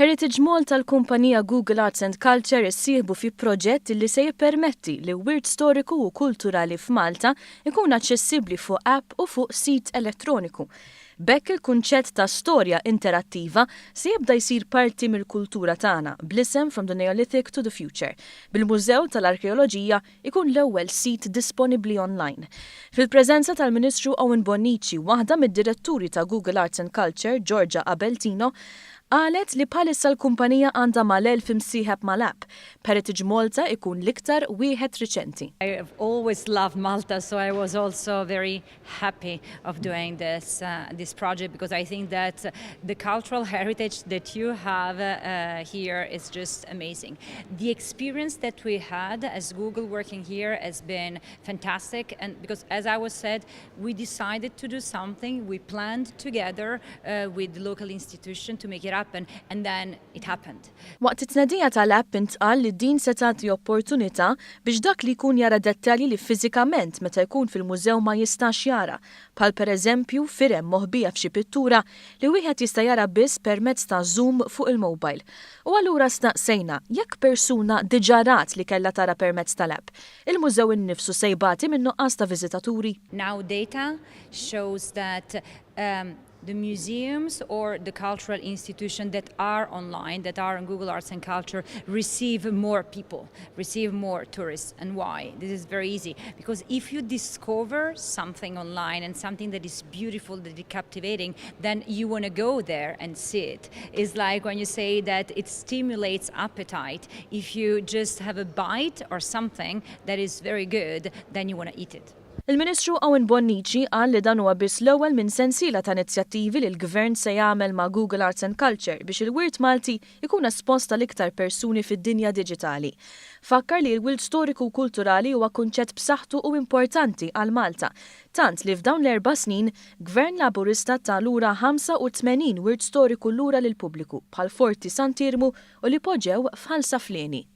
Heritage Malta, l-kumpanija Google Arts and Culture issieħbu fi proġett li se jippermetti li wirt storiku u kulturali f'Malta ikun aċċessibbli fuq app u fuq sit elettroniku. B'hekk il-kunċett ta' storja interattiva se jibda jsir parti mill-kultura tagħna bl-isem From the Neolithic to the Future. Bil-Mużew tal-Arkeoloġija ikun l-ewwel sit disponibbli online. Fil-preżenza tal-Ministru Owen Bonnici, waħda mid-diretturi ta' Google Arts and Culture, Giorgia Abeltino, qalet li bħalissa l-kumpanija għandha mal-1000 imsieħeb mal-app. Heritage Malta ikun l-iktar wieħed riċenti. I have always loved Malta, so I was also very happy of doing this project because I think that the cultural heritage that you have here is just amazing. The experience that we had as Google working here has been fantastic, and because, as I was said, we decided to do something, we planned together with the local institution to make it happen, and then it happened. Waqt it-tnedija tal-app intqal li din se tagħti opportunità biex dak li jkun jara dettalji li fiżikament meta jkun fil-mużew ma jistax jara, bħal pereżempju firem moħbija f'xi pittura li wieħed jista' jara biss permezz ta' Zoom fuq il-mobile. U allura staqsejna jekk persuna diġà rat li kellha tara permezz tal-app. Il-mużew innifsu se jbati minn nuqqas ta' viżitaturi. Now data shows that the museums or the cultural institutions that are online, that are on Google Arts and Culture, receive more people, receive more tourists. And why? This is very easy. Because if you discover something online and something that is beautiful, that is captivating, then you want to go there and see it. It's like when you say that it stimulates appetite. If you just have a bite or something that is very good, then you want to eat it. Il-Ministru Owen Bonnici qal li dan huwa biss l-ewwel minn sensiela ta' inizjattivi li l-Gvern se jagħmel ma' Google Arts and Culture biex il-wirt Malti ikun espost għal iktar persuni fid-dinja diġitali. Fakkar li l-wirt storiku u kulturali huwa kunċett b'saħħtu u importanti għal Malta. Tant li f'dawn l-4 snin, Gvern Laburista ta lura 85 wirt storiku lura lill-pubbliku bħal Forti Sant'Iermu u l-Ipoġew f'Ħal Saflieni.